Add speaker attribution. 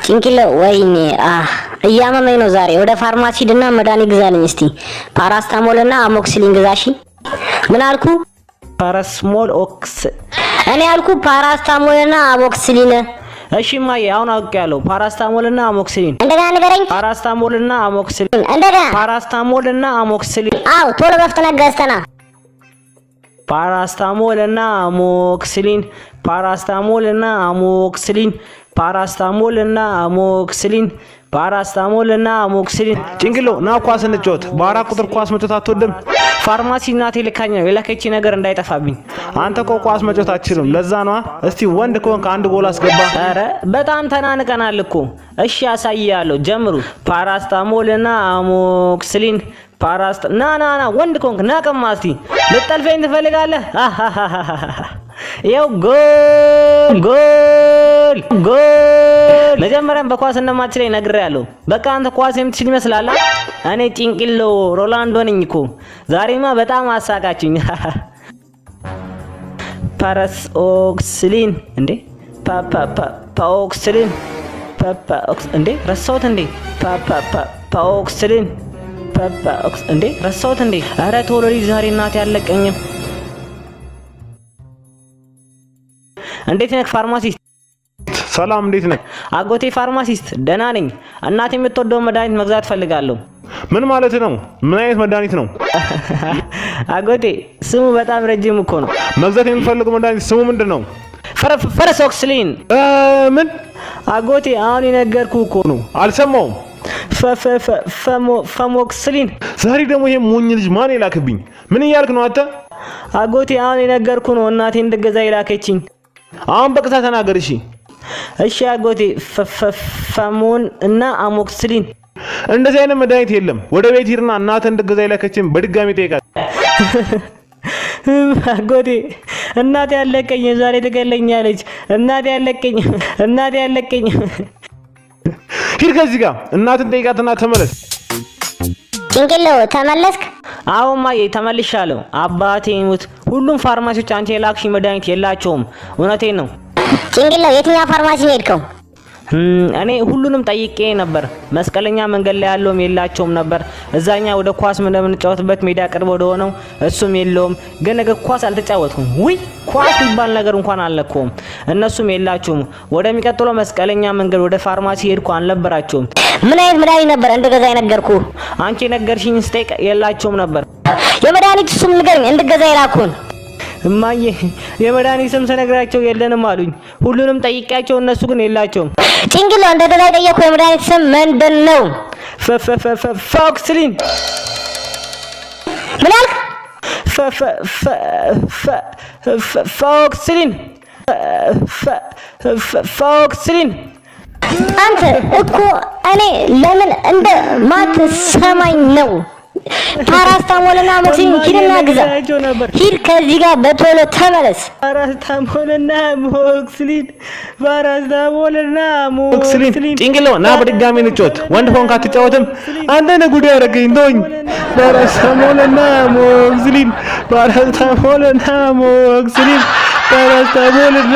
Speaker 1: ጭንቅሎ፣ ወይኔ እያመመኝ ነው ዛሬ። ወደ ፋርማሲ ሂድና መድኃኒት ግዛልኝ እስቲ። ፓራስታሞልና amoxicillin ግዛ። እሺ። ምን አልኩ?
Speaker 2: ፓራስሞል ኦክስ
Speaker 1: እኔ ያልኩ ፓራስታሞልና amoxicillin።
Speaker 2: እሺ እማዬ፣ አሁን አውቄያለሁ። ፓራስታሞልና amoxicillin።
Speaker 1: እንደገና ንገረኝ።
Speaker 2: ፓራስታሞልና amoxicillin።
Speaker 1: እንደገና።
Speaker 2: ፓራስታሞልና amoxicillin።
Speaker 1: አዎ፣ ቶሎ በፍጥነት ገዝተና።
Speaker 2: ፓራስታሞልና amoxicillin፣ ፓራስታሞልና amoxicillin፣ ፓራስታሞልና amoxicillin፣ ፓራስታሞልና amoxicillin።
Speaker 3: ጭንቅሎ፣ ና ኳስ እንጫወት። በ4 ቁጥር ኳስ መጫወት አትወድም?
Speaker 2: ፋርማሲ እናቴ ልካኝ ነው፣ የላከች ነገር እንዳይጠፋብኝ።
Speaker 3: አንተ እኮ ኳስ መጫወት አትችልም። ለዛ ነዋ። እስቲ ወንድ ከሆንክ አንድ ጎል አስገባ።
Speaker 2: ኧረ በጣም ተናንቀናል እኮ። እሺ አሳይሃለሁ። ጀምሩ። ፓራስታሞልና amoxicillin፣ ና ና ና፣ ወንድ ከሆንክ ና ቀማ። እስቲ ልጠልፈኝ ትፈልጋለህ? ይኸው ጎል ጎል ጎል። መጀመሪያም በኳስ እንደማትችለኝ ነግሬሃለሁ። በቃ አንተ ኳስ የምትችል ይመስላል። እኔ ጭንቅሎ ሮላንዶ ነኝ እኮ። ዛሬማ በጣም አሳቃችኝ። ፓራስ ኦክስሊን እንዴ፣ ፓ ፓ ፓኦክስሊን ፓ ፓ ኦክስ እንዴ፣ ረሳሁት እንዴ? ፓ ፓ ፓ ፓኦክስሊን ፓ ፓ ኦክስ እንዴ፣ ረሳሁት እንዴ? ኧረ ቶሎ ልጅ፣ ዛሬ እናቴ አለቀኝም። እንዴት ነህ ፋርማሲስት?
Speaker 3: ሰላም፣ እንዴት ነህ?
Speaker 2: አጎቴ ፋርማሲስት፣ ደህና ነኝ። እናቴ የምትወደውን መድኃኒት መግዛት ፈልጋለሁ።
Speaker 3: ምን ማለት ነው? ምን አይነት መድኃኒት ነው?
Speaker 2: አጎቴ፣ ስሙ በጣም ረጅም እኮ ነው።
Speaker 3: መግዛት የምትፈልገው መድኃኒት ስሙ ምንድን ነው?
Speaker 2: ፈረሶክስሊን።
Speaker 3: ምን?
Speaker 2: አጎቴ፣ አሁን የነገርኩህ እኮ ነው።
Speaker 3: አልሰማውም።
Speaker 2: ፈሞክስሊን።
Speaker 3: ዛሬ ደግሞ ይሄ ሞኝ ልጅ ማን የላክብኝ? ምን እያልክ ነው አንተ?
Speaker 2: አጎቴ፣ አሁን የነገርኩህ ነው። እናቴ እንድገዛ የላከችኝ።
Speaker 3: አሁን በቅታ ተናገር። እሺ።
Speaker 2: እሺ አጎቴ፣ ፈሞን እና amoxicillin።
Speaker 3: እንደዚህ አይነት መድኃኒት የለም። ወደ ቤት ሂድና እናትህ እንድገዛ የላከችን በድጋሚ ጠይቃት።
Speaker 2: አጎቴ፣ እናቴ ያለቀኝ፣ ዛሬ ትገለኛለች። እናቴ ያለቀኝ፣ እናቴ ያለቀኝ።
Speaker 3: ሂድ ከዚህ ጋር፣ እናትን ጠይቃትና ተመለስ።
Speaker 1: ጭንቅሎ፣ ተመለስክ?
Speaker 2: አዎ እማዬ፣ ተመልሻለሁ። አባቴ ይሙት፣ ሁሉም ፋርማሲዎች አንቺ የላክሽኝ መድኃኒት የላቸውም። እውነቴን ነው።
Speaker 1: ጭንቅሎ፣ የትኛው ፋርማሲ ነው የሄድከው?
Speaker 2: እኔ ሁሉንም ጠይቄ ነበር። መስቀለኛ መንገድ ላይ ያለውም የላቸውም ነበር። እዛኛ ወደ ኳስ እንደምንጫወትበት ሜዳ ቅርብ ወደ ሆነው እሱም የለውም። ግን እግር ኳስ አልተጫወትኩም። ውይ፣ ኳስ የሚባል ነገር እንኳን አልነካውም። እነሱም የላቸውም። ወደሚቀጥለው መስቀለኛ መንገድ ወደ ፋርማሲ ሄድኩ፣ አልነበራቸውም።
Speaker 1: ምን አይነት መድኃኒት ነበር እንድገዛ የነገርኩህ?
Speaker 2: አንቺ የነገርሽኝ ስጠይቅ የላቸውም ነበር።
Speaker 1: የመድኃኒቱ ስም ንገረኝ፣ እንድገዛ የላኩህን።
Speaker 2: እማዬ፣ የመድኃኒት ስም ስነግራቸው የለንም አሉኝ። ሁሉንም ጠይቄያቸው እነሱ ግን የላቸውም።
Speaker 1: ጭንቅሎ፣ እንድገዛ የጠየኩህ የመድኃኒት ስም ምንድን ነው?
Speaker 2: ፎክስሊን።
Speaker 1: ምን አልክ?
Speaker 2: ፎክስሊን፣ ፎክስሊን።
Speaker 1: አንተ እኮ እኔ ለምን እንደ ማትሰማኝ ነው? ፓራስታሞልና amoxicillin ሂድና ግዛ። ሂድ፣ ከዚህ ጋር በቶሎ ተመለስ።
Speaker 2: ፓራስታሞልና amoxicillin፣ ፓራስታሞልና
Speaker 3: ኦክስሊን።
Speaker 2: amoxicillin።
Speaker 3: ጭንቅሎ፣ ና በድጋሚ እንጫወት። ወንድ ሆንክ አትጫወትም? አንተ ነህ ጉድ ያደረገኝ። ተወኝ። ፓራስታሞልና amoxicillin፣ ፓራስታሞልና amoxicillin፣ ፓራስታሞልና